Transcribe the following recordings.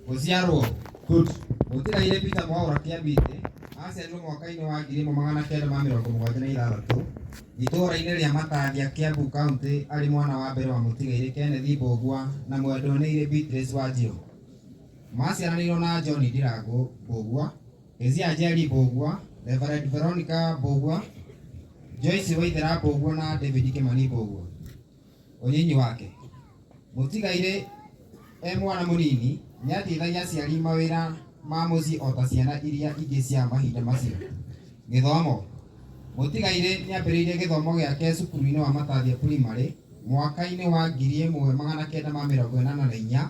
Gũciarwo. Good. Mũtigairĩ Peter Mwaũra Kĩambĩtĩ aciarirwo mwaka-inĩ wa 1976 itũũra-inĩ rĩa Matathia, Kiambu County arĩ mwana wa mbere wa mũtigairĩ Kenneth Mbũgua na mwendwa-nĩirĩ Beatrice Wanjiru. Maciaranĩirwo na John Ndirangu Mbũgua, Kezia Njeri Mbũgua, Reverend Veronica Mbũgua, Joyce Waithera Mbũgua na David Kimani Mbũgua. Ũnyinyi wake. Mũtigairĩ e mwana mũnini nĩateithagia aciari mawĩra ma mũciĩ ota ciana iria ingĩ cia mahinda macio. Gĩthomo. Mũtigairĩ nĩambĩrĩirie gĩthomo gĩake cukuru-inĩ wa Matathia Primary mwaka-inĩ wa 1984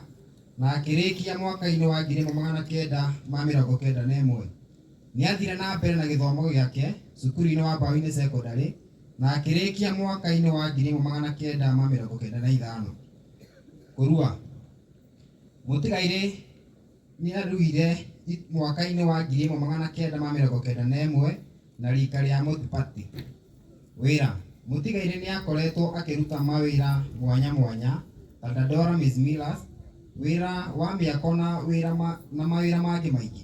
na akĩrĩkia mwaka-inĩ wa 1991. Nĩathire na mbere na gĩthomo gĩake cukuru-inĩ wa Mbaũ-inĩ Secondary na akĩrĩkia mwaka-inĩ wa 1995. Kũrua. Mũtigairĩ nĩaruire mwaka-inĩ wa 1991 na rika rĩa Mũtipati. Wĩra. Mũtigairĩ nĩakoretwo akĩruta mawĩra mwanya mwanya ta Dandora Maize Millers, wĩra wa mĩako na wĩra na mawĩra mangĩ maingĩ.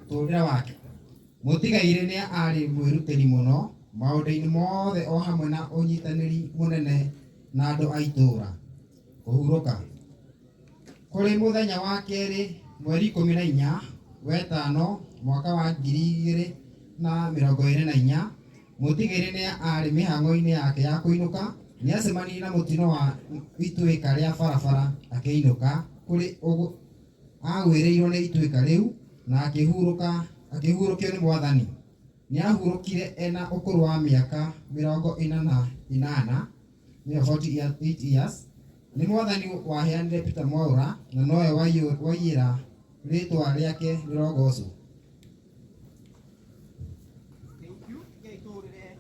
Mũtũrĩre wake. Mũtigairĩ nĩ arĩ mwĩrutĩri mũno maũndũ-inĩ mothe o hamwe na ũnyitanĩri mũnene na andũ a itũũra. Kũhurũka. Kũrĩ mũthenya wa kerĩ mweri 14 wetano mwaka wa 2024, Mũtigairĩ nĩ arĩ mĩhang'o-inĩ yake ya kũinũka nĩacemanirie na mũtino wa ituĩka rĩa barabara akĩinũka kũrĩ agwĩrĩirwo nĩ ituĩka rĩu na akĩhurũka akĩhurũkio nĩ Mwathani. Nĩahurũkire ena ũkũrũ wa mĩaka 48, nĩyo 48 years. Nĩ Mwathani waheanire Peter Mwaũra na nowe waiyĩra rĩtwa rĩake rĩrogocwo. Thank you. Rekei tũhũrĩre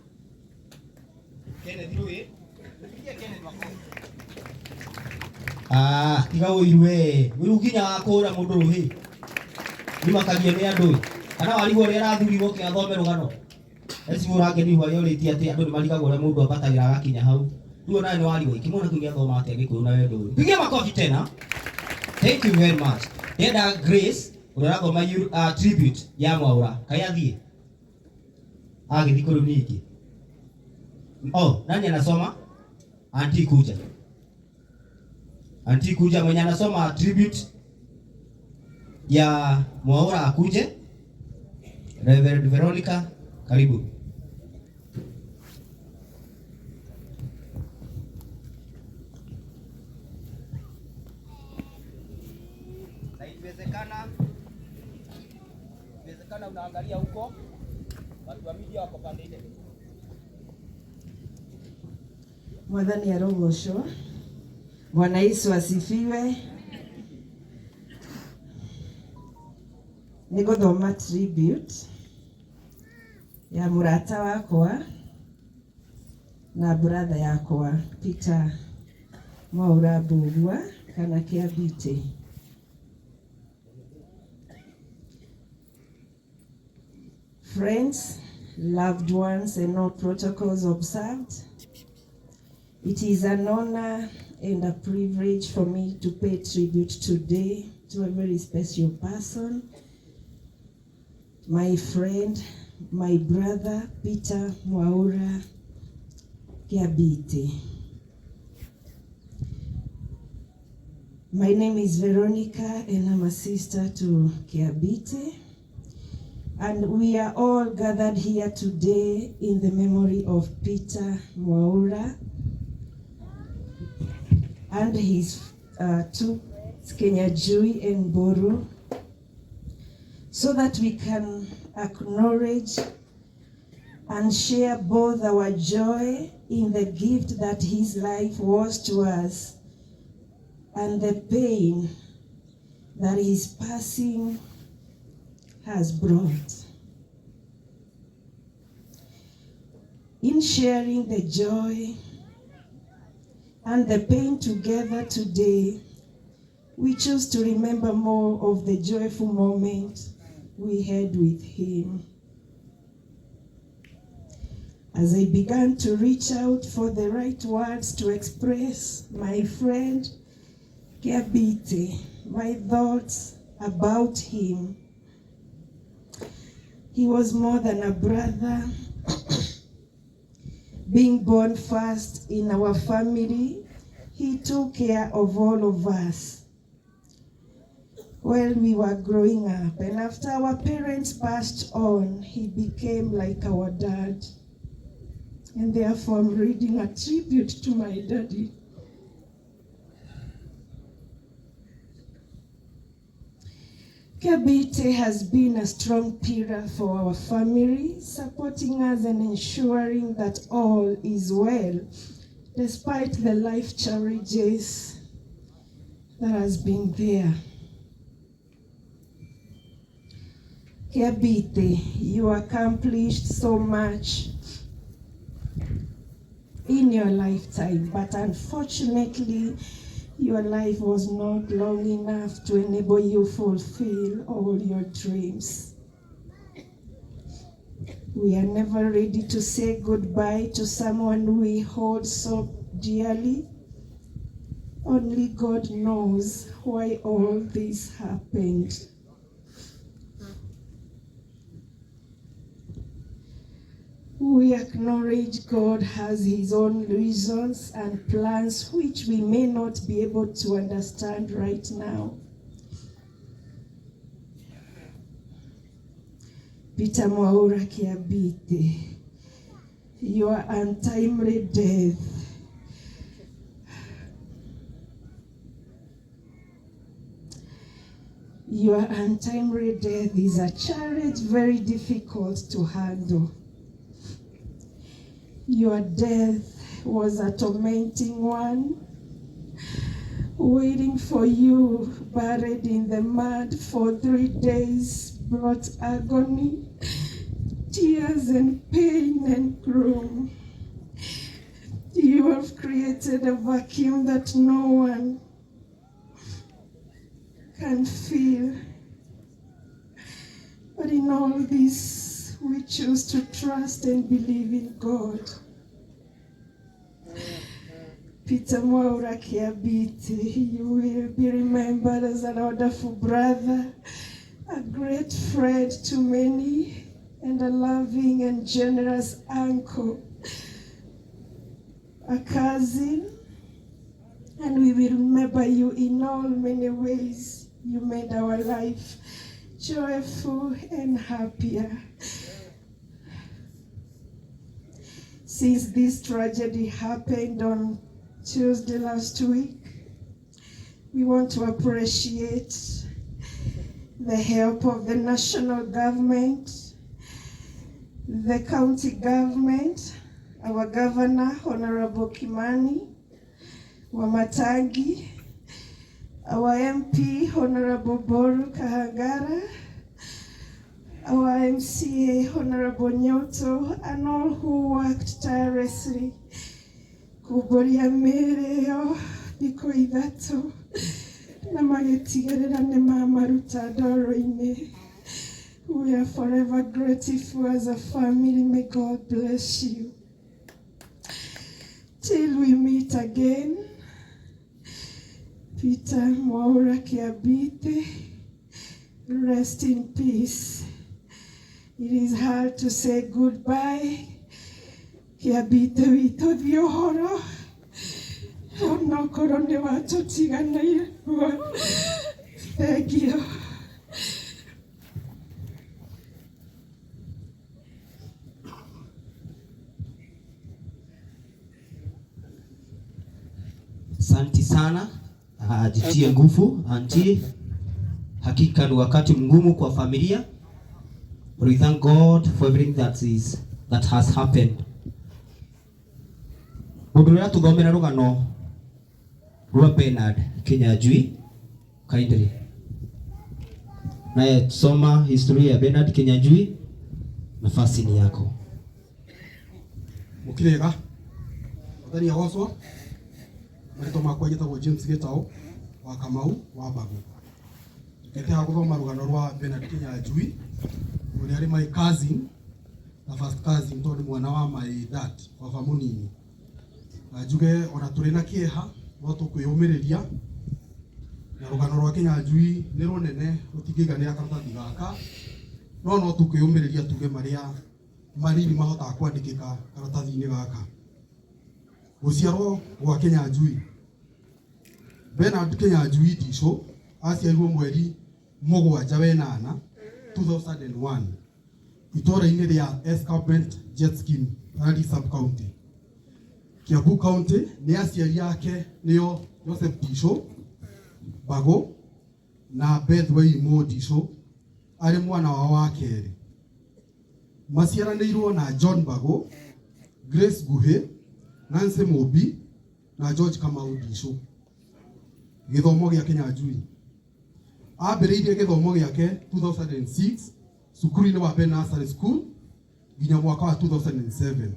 Kenneth rũĩ. Pigia Kenneth makofi. Ah, tiga ũiru we ũiru nginya wa kũhũra mũndũ rũhĩ nĩmakagio nĩ andũ ĩ. Kana warigwo ũrĩa arathurirwo kĩ athome rũgano eci ũrangeni hwaĩ ũrĩtie atĩ andũ nĩmarigagwo ũrĩa mũndũ ambatagĩra agakinya hau rĩu onawe nĩwarigwo kĩmwana kĩu gĩathoma atĩa gĩkũyũ na wendo ũyũ. Pigia makofi tena. Thank you very much. Ndĩrenda Grace ũrĩa ũrathoma tribute ya Mwaũra kaĩ athiĩ agĩthiĩ kũrĩ ningĩ. Oh, nani anasoma? Auntie kuja. Auntie kuja mwenye anasoma tribute ya Mwaura akuje. Reverend Veronica, karibu. Na ikiwezekana, ikiwezekana unaangalia huko watu wa media wako pande ile. Mwathani arogocwo. Bwana Yesu asifiwe. Nĩ gũthoma tribute ya mũrata wakwa na brother yakwa Peter Mwaura Mbũgua kana Kĩambitĩ. Friends, loved ones, and all protocols observed. It is an honor and a privilege for me to pay tribute today to a very special person, my friend, my brother, Peter Mwaura Kiabiti. My name is Veronica and I'm a sister to Kiabiti. And we are all gathered here today in the memory of Peter Mwaura and his two friends, Kenya Jui and Boru, so that we can acknowledge and share both our joy in the gift that his life was to us and the pain that his passing has brought. In sharing the joy and the pain together today, we choose to remember more of the joyful moment we had with him. As I began to reach out for the right words to express my friend Kiabiti, my thoughts about him. He was more than a brother. Being born first in our family, he took care of all of us while we were growing up. And after our parents passed on, he became like our dad. And therefore, I'm reading a tribute to my daddy. Kiabite has been a strong pillar for our family, supporting us and ensuring that all is well, despite the life challenges that has been there. Kiabite, you accomplished so much in your lifetime, but unfortunately, your life was not long enough to enable you fulfill all your dreams. We are never ready to say goodbye to someone we hold so dearly. Only God knows why all this happened. We acknowledge God has his own reasons and plans which we may not be able to understand right now. Peter Mwaura Kiabite, your untimely death Your untimely death is a challenge very difficult to handle. Your death was a tormenting one, waiting for you, buried in the mud for 3 days, brought agony, tears and pain and gloom. You have created a vacuum that no one can feel. But in all this, we choose to trust and believe in God. Peter Mwaura Kiabite, you will be remembered as an wonderful brother, a great friend to many, and a loving and generous uncle, a cousin, and we will remember you in all many ways. You made our life joyful and happier. Since this tragedy happened on Tuesday last week, we want to appreciate the help of the national government, the county government, our governor, Honorable Kimani Wamatangi, our MP, Honorable Boru Kahangara, our MCA, Honorable Nyoto, and all who worked tirelessly kuboria mĩĩrĩ ĩyo thikũ 3 na magĩtigĩrĩra nĩ mamaruta ndoro-inĩ. We are forever grateful as a family. May God bless you. Till we meet again, Peter Mwaura Kiabite, rest in peace. It is hard to say goodbye. Kiabite witũ thiĩ ũhoro, onokorwo nĩ watũtiganĩirwo. Thank you. Asante sana, jitie nguvu auntie. Hakika ni wakati mgumu kwa familia. But we thank God for everything that has happened. Mundu uria tuthomera rugano rwa Bernard Kinyanjui, kindly. Naye soma historia ya Bernard Kinyanjui, nafasi ni yako. Mukirega Mwathani agocwo. Marĩtwa makwa njĩtagwo James Gĩtaũ wa Kamau wa Mbagu. Njũkĩte haha gũthoma rũgano rwa Bernard Kinyanjui ũrĩa arĩ my cousin na first cousin tondũ nĩ mwana wa my dad, baba mũnini. Na njuge ona tũrĩ na kĩeha no tũkwĩyũmĩrĩria Na rũgano rwa Kĩnyanjui nĩ rũnene rũtingĩiganĩra karatathi gaka, no no tũkwĩyũmĩrĩria tuge marĩa manini mahotaga kwandĩkĩka karatathi-inĩ gaka. Gũciarwo gwa Kĩnyanjui. Bernard Kĩnyanjui Ndicũ aciarirwo mweri mũgwanja wenana 2001 itũra-inĩ rĩa Escarpment Jetskin Rari Sub-County, Kiambu County. Nĩ aciari ake nĩo Joseph Ndicũ Mbagũ na Beth Waimũ Ndicũ, arĩ mwana wao wa kerĩ. Maciaranĩirwo na John Mbagũ, Grace Nguhĩ, Nancy Mũmbi na George Kamau Ndicũ. Gĩthomo gĩa Kĩnyanjui. Ambĩrĩirie gĩthomo gĩake 2006 cukuru-inĩ wa Ben Nursery School nginya mwaka wa 2007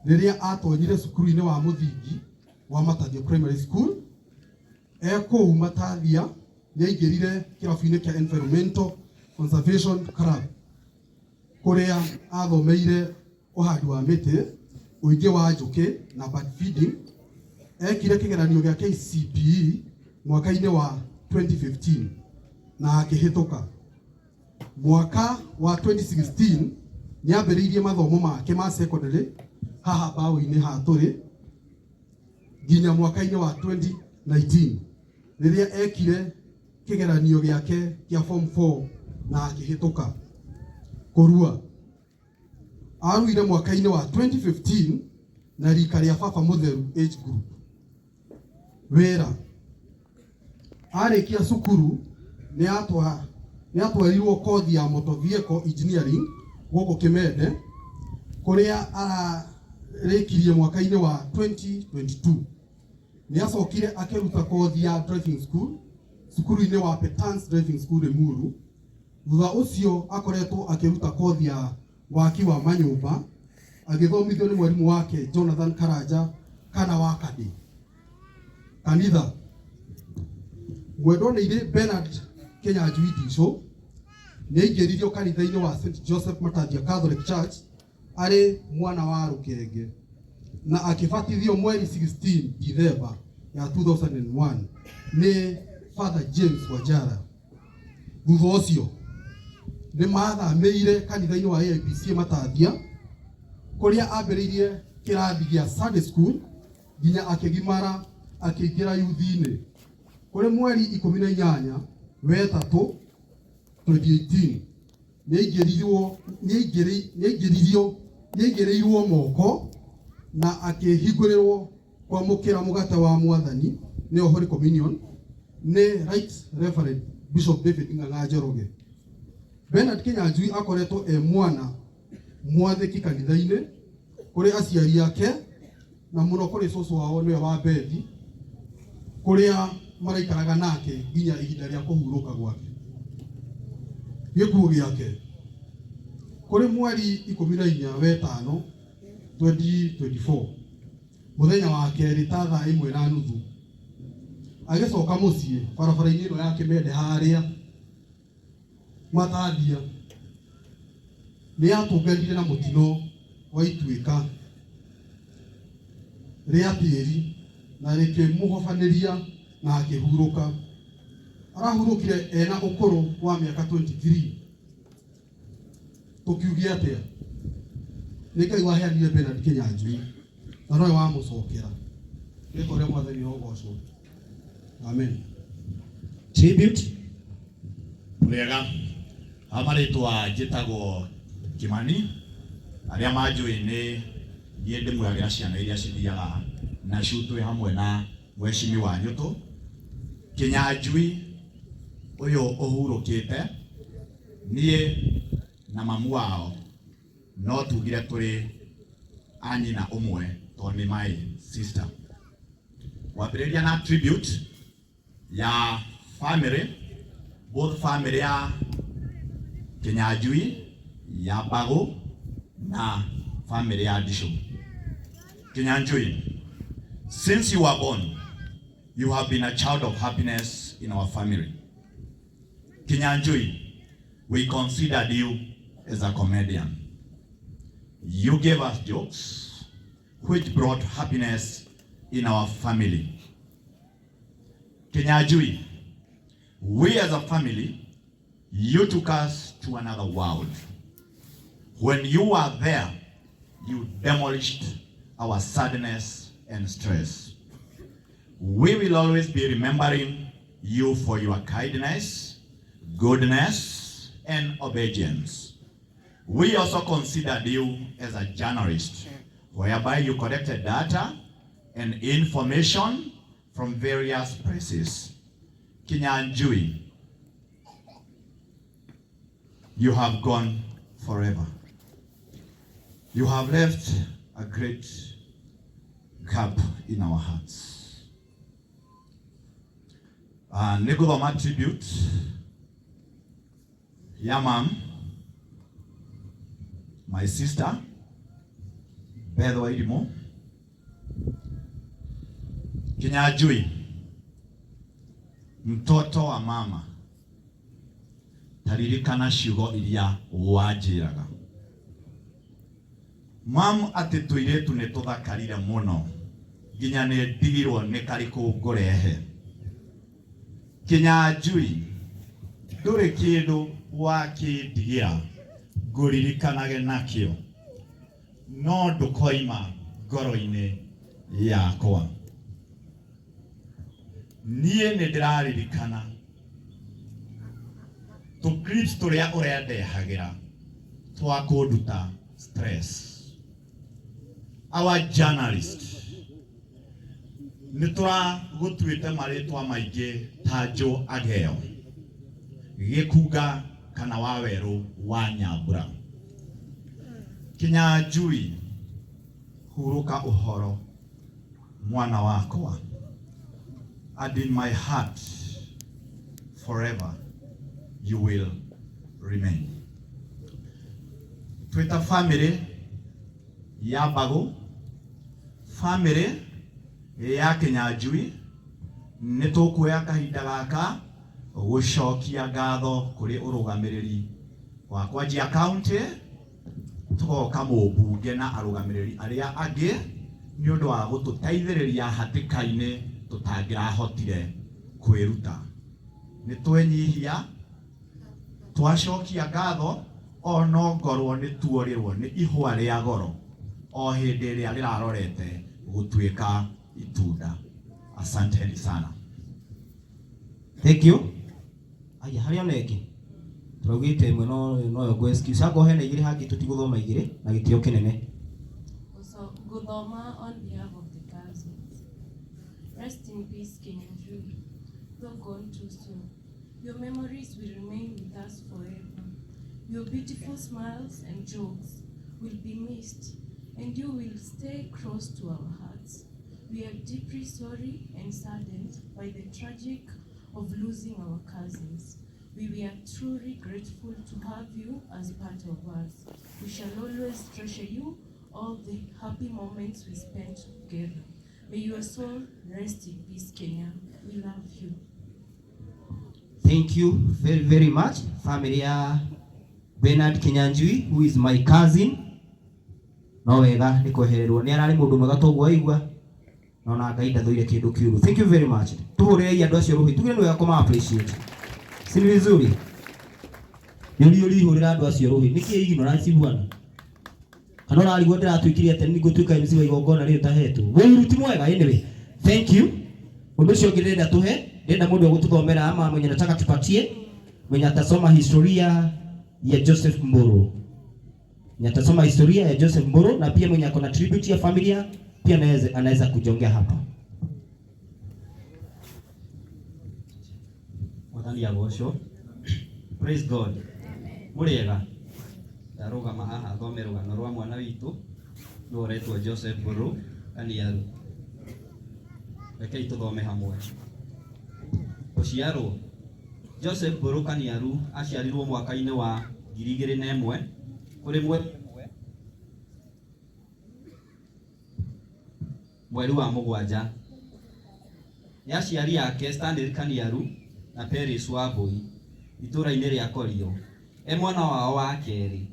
rĩrĩa atonyire cukuru-inĩ wa mũthingi wa Matathia Primary School. E kũu Matathia nĩ aingĩrire kĩrabu-inĩ kĩa Environmental Conservation Club kũrĩa athomeire ũhandi wa mĩtĩ, ũingĩ wa njũkĩ na bird feeding. Ekire kĩgeranio gĩa KCPE mwaka-inĩ wa 2015 na akĩhĩtũka. Mwaka wa 2016 nĩ ambĩrĩirie mathomo make ma secondary haha mbaũ-inĩ ha tũrĩ nginya mwaka-inĩ wa 2019 rĩrĩa ekire kĩgeranio gĩake kĩa form 4 na akĩhĩtũka. Kũrua, aruire mwaka-inĩ wa 2015 na rika rĩa baba mũtheru age group. Wĩra, arĩkia cukuru nĩ atwarirwo kothi ya motor vehicle engineering gũkũ Kimende kũrĩa ararĩkirie mwaka-inĩ wa 2022. Nĩ acokire akĩruta kothi ya driving school cukuru-inĩ wa Petans Driving School Limuru. Thutha ũcio akoretwo akĩruta kothi ya waki wa manyũmba agĩthomithio nĩ mwarimũ wake Jonathan Karanja kana wa Kadi. Kanitha, mwendwa nĩ irĩ Bernard Kĩnyanjui Ndicũ nĩ aingĩririo kanitha-inĩ wa St Joseph Matathia Catholic Church arĩ mwana wa rũkenge na akĩbatithio mweri 16 Dithemba ya 2001 nĩ Father James Wanjara. Thutha ũcio nĩ mathamĩire kanitha-inĩ wa AIPCA Matathia kũrĩa ambĩrĩirie kĩrathi gĩa Sunday school nginya akĩgimara akĩingĩra yuthi-inĩ. Kũrĩ mweri 18 wetatũ 2018 nĩ aingĩrĩirwo moko na akĩhingũrĩrwo kwamũkĩra mũgate wa mwathani, nĩyo Holy Communion, nĩ Right Reverend Bishop David Ng'ang'a Njoroge. Bernard Kĩnyanjui akoretwo e mwana mwathĩki kanitha-inĩ kũrĩ aciari ake na mũno kũrĩ cũcũ wao nĩwe wa Bethi kũrĩa maraikaraga nake nginya ihinda rĩa kũhurũka gwake. Gĩkuũ gĩake, kũrĩ mweri 14 wetano 2024 mũthenya wa kerĩ ta thaa 1:30 agĩcoka mũciĩ barabara-inĩ ĩno ya Kĩmende harĩa Matathia nĩ atũnganire na mũtino wa ituĩka rĩa tĩri na rĩkĩmũhobanĩria na akĩhurũka. Arahurũkire ena ũkũrũ wa mĩaka 23. Tũkiuge atĩa? Nĩ Ngai waheanire Bernard Kĩnyanjui na nowe wamũcokera. Rĩtwa rĩa mwathani rĩrogocwo. Amen. Tribute. Wega, ha marĩtwa njĩtagwo Kimani, arĩa manjũĩ nĩ niĩ ndĩmwĩragĩra ciana iria cithiaga nacu twĩ hamwe na mwecimi wa Nyũtũ Kĩnyanjui ũyũ ũhurũkĩte. Niĩ na mamu wao no tugire tũrĩ a nyina ũmwe tondũ nĩ my sister. Wambĩrĩria na tribute ya family, both family ya Kinyanjui, ya Mbagu na family ya Ndicũ. Kinyanjui, since you were born, you have been a child of happiness in our family. Kinyanjui, we considered you as a comedian. You gave us jokes which brought happiness in our family. Kinyanjui, We as a family, you took us to another world. When you were there, you demolished our sadness and stress. We will always be remembering you for your kindness, goodness, and obedience. We also considered you as a journalist, whereby you collected data and information from various places. Kinyanjui, you have gone forever. You have left a great gap in our hearts. Nĩ ngũthoma tribute ya mam, my sister, Beth Wairimu. Kinyanjui, mtoto wa mama, taririkana ciugo iria wanjĩraga mam atĩ tũirĩtu nĩ tũthakarire mũno nginya nĩ ndigirwo nĩ karĩkũ ngũrehe. Kinyanjui, ndũrĩ kĩndũ wakĩndigĩra ngũririkanage nakĩo, no ndũkoima ngoro-inĩ yakwa. Niĩ nĩ ndĩraririkana tũ clips tũrĩa ũrendehagĩra twa kũnduta stress. Our journalist, nĩ tũragũtuĩte marĩtwa maingĩ ta Joe Ageo, Gĩkunga kana Wawerũ wa Nyambura. Kinyanjui, hurũka ũhoro mwana wakwa, and in my heart forever you will remain. Twĩta family ya Mbagũ, family ya Kinyanjui, nĩ tũkuoya kahinda gaka gũcokia ngatho kũrĩ ũrũgamĩrĩri wa Kwanjia County, tũgoka mũmbunge na arũgamĩrĩri arĩa angĩ nĩ ũndũ wa gũtũteithĩrĩria hatĩka-inĩ tũtangĩrahotire kwĩruta. Nĩ twenyihia, twacokia ngatho ono ngorwo nĩ tuorirwo nĩ ihũa rĩa goro o hĩndĩ ĩrĩa rĩrarorete gũtuĩka itunda. Asanteni sana. Thank you. Aya, harĩ ona ĩngĩ tũraugĩte ĩmwe no noyo ngũ excuse akorwo hena igĩrĩ hangĩ tũtigũthoma igĩrĩ na gĩtĩo kĩnene. So, Guthoma on behalf of the cousins. Rest in peace, Kinyanjui, though gone too soon. Your memories will remain with us forever. Your beautiful smiles and jokes will be missed, and you will stay close to our hearts. We are deeply sorry and saddened by the tragic of losing our cousins. We were truly grateful to have you as part of us. We shall always treasure you, all the happy moments we spent together. May your soul rest in peace, Kenya. We love you. Thank you very very much, family ya Bernard Kinyanjui, who is my cousin. No wega nĩ kwehererwo nĩ ararĩ mũndũ mwega toguo waigua, no na Ngai ndathũire kĩndũ kĩũru. Thank you very much. Tuhũrĩrei andũ acio rũhĩ, tugire nĩ wega kũma appreciate, si ni vizuri? Nĩ ũri ũrihũrĩra andũ acio rũhĩ nĩkĩ ignorance bwana? Kana ũrarigwo ndĩratuĩkire atĩ nĩ ngũtuĩka MC wa igongona rĩrĩ ũtahetwo wĩiru ti mwega. Anyway, thank you. Ũndũ ũcio ũngĩ ndĩrenda tũhe, ndĩrenda mũndũ agũtũthomera ama mwenye nataka tupatie, mwenye atasoma historia ya Joseph Mburu, mwenye atasoma historia ya Joseph Mburu, na pia mwenye akona tribute ya familia pia anaweza kujongea hapa. Mwathani agocwo. Praise God. Mũrĩega. Ndarũgama haha thome rũgano rwa mwana witũ nĩwe ũretwo Joseph Mburu Kaniaru. Rekei tũthome hamwe. Gũciarwo. Joseph Mburu Kaniaru aciarirwo mwaka-inĩ wa 2001 kũrĩ mweri wa 7 nĩ aciari ake Stanley Kaniaru na Peris Wambui itũũra-inĩ rĩa Korio. E mwana wao wa kerĩ.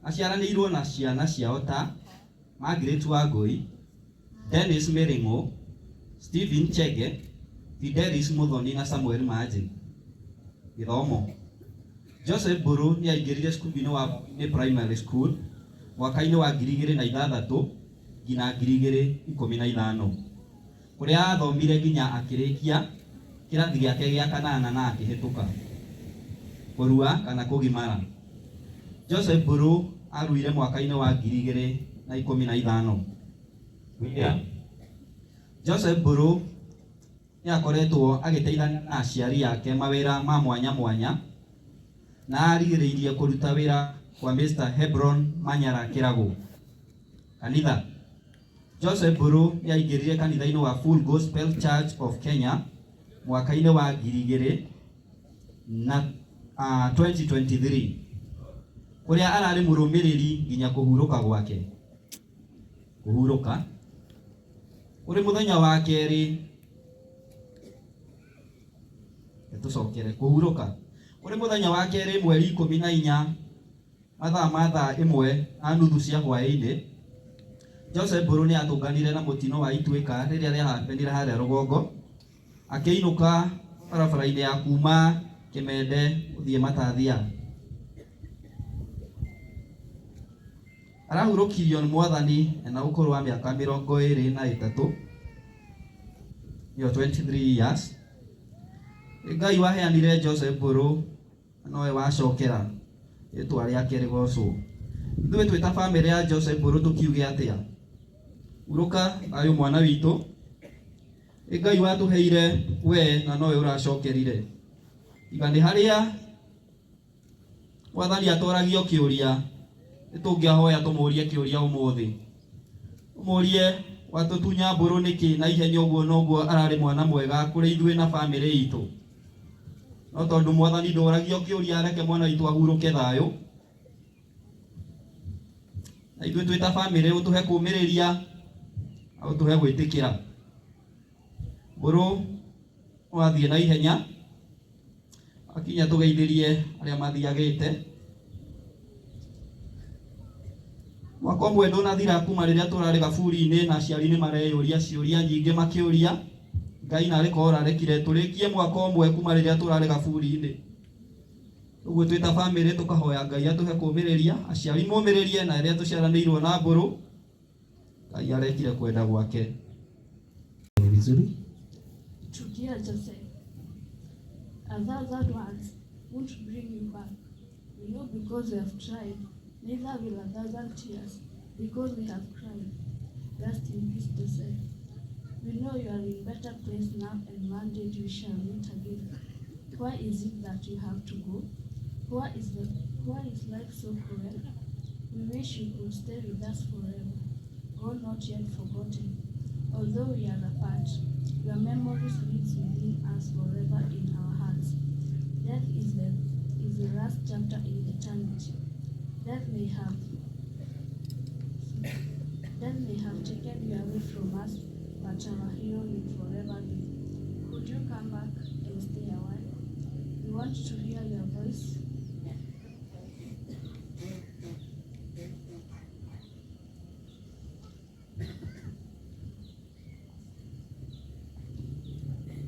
Aciaranĩirwo na ciana ciao ta Margaret Wangui, Dennis Miring'o, Stephen Chege, Fidelis Muthoni na Samuel Manji. Gĩthomo. Joseph Mburu nĩ aingĩrire cukuru-inĩ wa nĩ primary school mwaka-inĩ wa 2006 nginya 2015 kũrĩa athomire nginya akĩrĩkia kĩrathi gĩake gĩa kanana na akĩhĩtũka kũrua kana kũgimara. Joseph Mburu aruire mwaka-inĩ wa 2015. William. Joseph Mburu nĩ akoretwo agĩteithania na aciari ake mawĩra ma mwanya mwanya na arigĩrĩirie kũruta wĩra kwa Mr. Hebron Manyara Kĩragũ. Kanitha. Joseph Mburu nĩ aingĩrire kanitha-inĩ wa Full Gospel Church of Kenya mwaka-inĩ wa 2000 na 2023 kũrĩa ararĩ mũrũmĩrĩri nginya kũhurũka gwake. Kũhurũka kũrĩ mũthenya wa kerĩ tũcokere kũhurũka kũrĩ mũthenya wa kerĩ mweri 14 mathaa ma thaa 1:30 cia hwaĩ-inĩ Joseph Mburu nĩ atũnganire na mũtino wa Ituĩka rĩrĩa rĩahapenire harĩa rũgongo akĩinũka barabara-inĩ ya kuma Kĩmende gũthiĩ Matathia. Arahurũkirio nĩ Mwathani ena ũkũrũ wa mĩaka 23 nĩyo 23 years. Ngai waheanire Joseph Mburu nowe wacokera rĩtwa rĩake rĩgocwo. Ithuĩ twĩ ta bamĩrĩ ya Joseph Mburu tũkiuge atĩa? Hurũka thayũ mwana witũ. Ngai watũheire we na nowe ũracokerire. Tiga nĩ harĩa Mwathani atoragio kĩũria nĩtũngĩahoya tũmũrie kĩũria ũmũthĩ. Ũmũrie watũtunya Mburu nĩkĩ na ihenya ũguo noguo ararĩ mwana mwega kũrĩ ithuĩ na bamĩrĩ itũ. No tondũ Mwathani ndoragio kĩũria areke mwana witũ ahurũke thayũ. Na ithuĩ twĩ ta bamĩrĩ ũtũhe kũmĩrĩria na ũtũhe gwĩtĩkĩra. Mburu wathiĩ na ihenya akinya tũgeithĩrie arĩa mathiagĩte. Mwaka ũmwe ndũnathira kuma rĩrĩa tũrarĩ gaburi-inĩ na aciari nĩ mareyũria ciũria nyingĩ makĩũria Ngai narĩ korwo ũrarekire tũrĩkie mwaka ũmwe kuma rĩrĩa tũrarĩ gaburi-inĩ. Ũguo twĩ ta bamĩrĩ tũkahoya Ngai atũhe kũmĩrĩria, aciari momĩrĩrie na arĩa tũciaranĩirwo na Mburu Ngai arekire kwenda gwake. Vizuri. To dear Joseph, 1,000 words won't bring you back. We know because we have tried, neither will 1,000 tears, because we have cried. Rest in peace, Joseph. We know you are in better place now, and one day we shall meet again. Why is it that you have to go? Why is life so cruel? We wish you could stay with us forever. Go not yet forgotten. Although we are apart, your memories lives within us forever in our hearts. Death is the last chapter in eternity. Death may have taken you away from us, but our hero will forever live. Could you come back and stay a while? We want to hear your voice.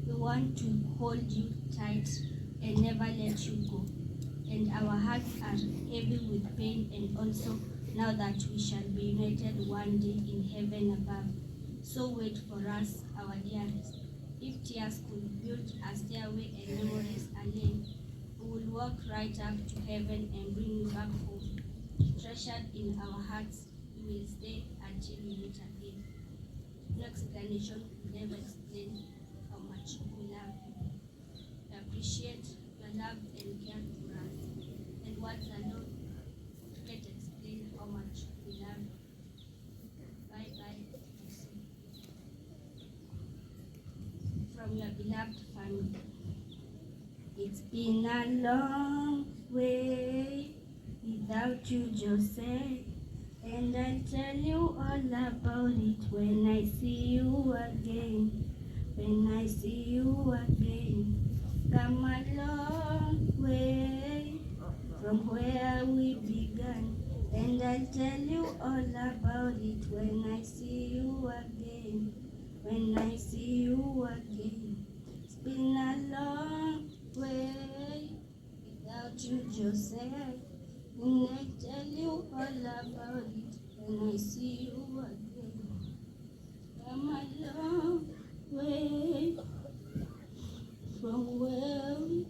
We want to hold you tight and never let you go. And our hearts are heavy with pain, and also now that we shall be united one day in heaven above. So wait for us, our dearest. If tears could build a stairway and memories a lane, we will walk right up to heaven and bring you back home. Treasured in our hearts, we will stay until we meet again. No explanation could ever explain how much we love you. We appreciate your love and care for us, and words alone can't explain how much we love you. Bye bye, Joseph. From your beloved family. It's been a long way without you, Joseph, and I'll tell you all about it when I see you again. When I see you again. Come a long way from where we began, and I'll tell you all about it when I see you again. When I see you again. you, Joseph. And I tell you all about it when I see you again. Come a long way from where we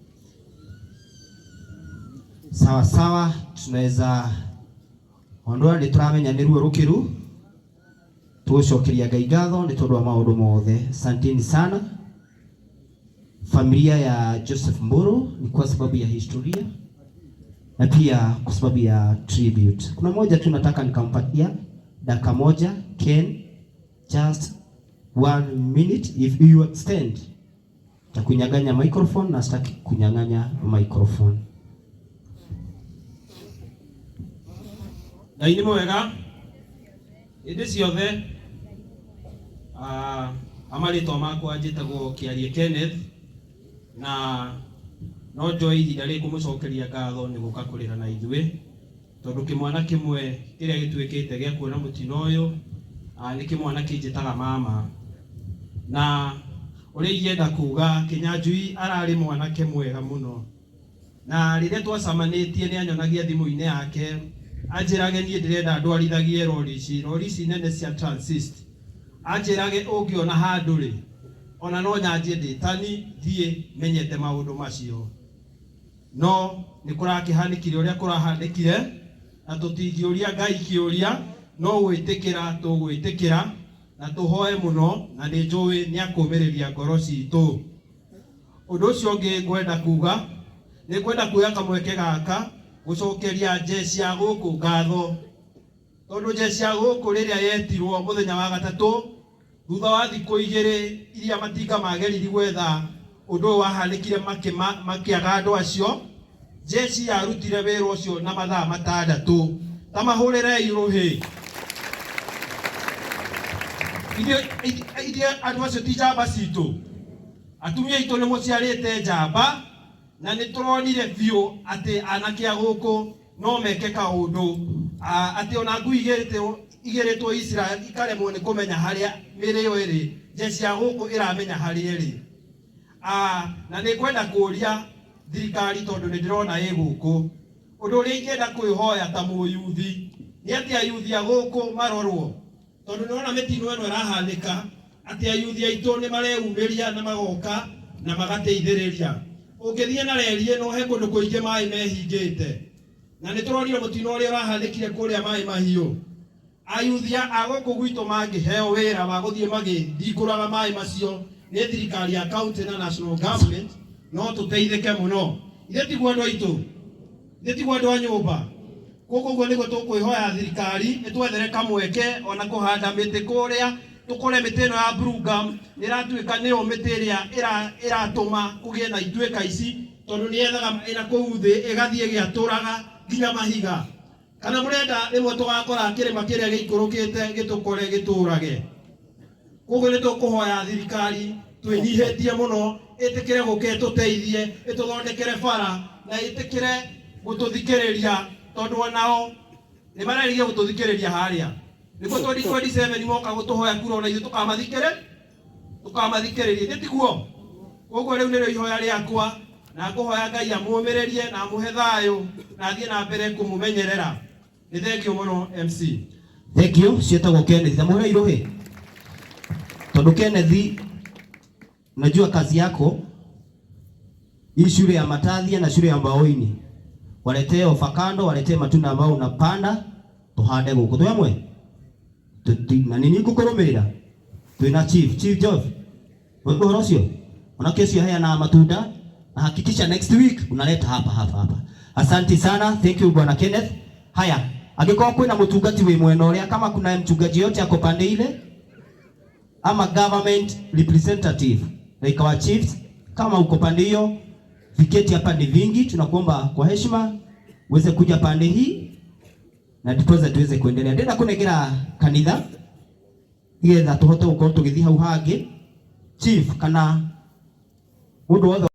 Sawa sawa, tunaweza ondoa nĩ tũramenya nĩ ruo rũkĩru tũgũcokeria Ngai ngatho nĩ tondũ wa maũndũ mothe. Asanteni sana familia ya Joseph Mburu, ni kwa sababu ya historia na pia kwa sababu ya tribute. Kuna moja tu nataka nikampatia dakika moja, Ken, just one minute. If you extend takunyang'anya microphone na sitaki kunyang'anya microphone. Ngai nĩ mwega hĩndĩ ciothe. Amarĩtwa makwa njĩtagwo Kĩarie Kenneth, na no njoe ihinda rĩrĩ kũmũcokeria ngatho nĩ gũka kũrĩra na ithuĩ, tondũ kĩmwana kĩmwe kĩrĩa gĩtuĩkĩte gĩa kuona mũtino ũyũ nĩ kĩmwana kĩnjĩtaga mama. Na ũrĩa ingĩenda kuga, Kĩnyanjui ararĩ mwanake mwega mũno, na rĩrĩa twacamanĩtie nĩ anyonagia thimũ-inĩ yake anjĩrage niĩ ndĩrenda ndwarithagie rori ici, rori ici nene cia transist, anjĩrage ũngĩona handũ rĩ, ona no nyanjie ndĩtani thiĩ menyete maũndũ macio. No nĩ kũrakĩhanĩkire ũrĩa kũrahanĩkire, na tũtingĩũria Ngai kĩũria, no gwĩtĩkĩra tũgwĩtĩkĩra na tũhoe mũno, na nĩ njũĩ nĩ akũmĩrĩria ngoro citũ. Ũndũ ũcio ũngĩ ngwenda kuga, nĩ ngwenda kuoya kamweke gaka gũcokeria jeshi ya gũkũ ngatho, tondũ jeshi ya gũkũ rĩrĩa yetirwo mũthenya wa gatatũ thutha wa thikũ igĩrĩ iria matinga mageririe gwetha ũndũ ũyũ wahanĩkire makĩaga andũ acio, jeshi yarutire wĩra ũcio na mathaa matandatũ. Ta mahũrĩrei rũhĩ. Ithuĩ andũ acio ti njamba citũ, atumia aitũ nĩ mũciarĩte njamba, na nĩ tũronire biũ atĩ anake a gũkũ no meke kaũndũ, atĩ ona ngui igĩrĩtwo Israel ikaremwo nĩ kũmenya harĩa mĩrĩ ĩyo ĩrĩ, jeshi ya gũkũ ĩramenya harĩa ĩrĩ. Na nĩ ngwenda kũria thirikari, tondũ nĩ ndĩrona ĩ gũkũ, ũndũ ũrĩa ingĩenda kwĩhoya ta mũyuthi nĩ atĩ ayuthi a gũkũ marorwo, tondũ nĩwona mĩtino ĩno ĩrahanĩka, atĩ ayuthi aitũ nĩ mareyumĩria na magoka na magateithĩrĩria. Ũngĩthiĩ na reri ĩno he kũndũ kũingĩ maĩ mehingĩte, na nĩ tũronire mũtino ũrĩa ũrahanĩkire kũrĩa maĩ mahiũ. Ayuthi a gũkũ gwitũ mangĩheo wĩra wa gũthiĩ magĩthingũraga maĩ macio nĩ thirikari ya county na national government, no tũteithĩke mũno. Ithe tiguo andũ aitũ, ithe tiguo andũ a nyũmba. Koguo ũguo nĩguo tũkwĩhoya thirikari ĩtwethere kamweke ona kũhanda mĩtĩ kũrĩa, tũkore mĩtĩ ĩno ya blue gum nĩ ĩratuĩka nĩyo mĩtĩ ĩrĩa ĩratũma kũgĩe na ituĩka ici, tondũ nĩ yethaga maĩ na kũu thĩ ĩgathiĩ ĩgĩatũraga nginya mahiga. Kana mũrenda rĩmwe tũgakora kĩrĩma kĩrĩa gĩikũrũkĩte gĩtũkore gĩtũrage. Koguo nĩ tũkũhoya thirikari twĩnyihĩtie mũno ĩtĩkĩre gũka ĩtũteithie, ĩtũthondekere bara na ĩtĩkĩre gũtũthikĩrĩria, tondũ onao nĩ marerĩgĩrĩria gũtũthikĩrĩria harĩa. Nĩguo 2027 moka gũtũhoya kura, ona ithuĩ tũkamathikĩrĩria, nĩ tiguo? Koguo rĩu nĩrĩo ihoya rĩakwa, na ngũhoya Ngai amũmĩrĩrie na amũhe thayũ na athiĩ na mbere kũmũmenyerera. Nĩ thengiũ mũno MC. Thank you. Ciĩtagwo Kenneth. Na mũhũre irũhĩ, tondũ Kenneth, najua kazi yako hii shule ya Matathia na shule ya Mbaoini, waletee ovacado, waletee matunda ambayo unapanda tuhande gũkũ twĩ hamwe, na nĩ ngũkũrũmĩrĩra twĩna Chief George ũhoro ũcio onake ũcio aheanaga matunda, na hakikisha next week unaleta hapa hapa hapa. Asante sana, thank you Bwana Kenneth. Haya, angĩkorwo kwĩna mũtungati wĩ mwena ũrĩa, kama kuna mchungaji yote ako pande ile ama government representative like our chiefs, kama uko pande hiyo, viketi hapa ni vingi, tunakuomba kwa heshima uweze kuja pande hii na ndiposa tuweze kuendelea. Ndĩrenda kũnengera kanitha nĩgetha tũhote gũkorwo tũgĩthiĩ hau hangĩ. Chief kana mũndũ wothe.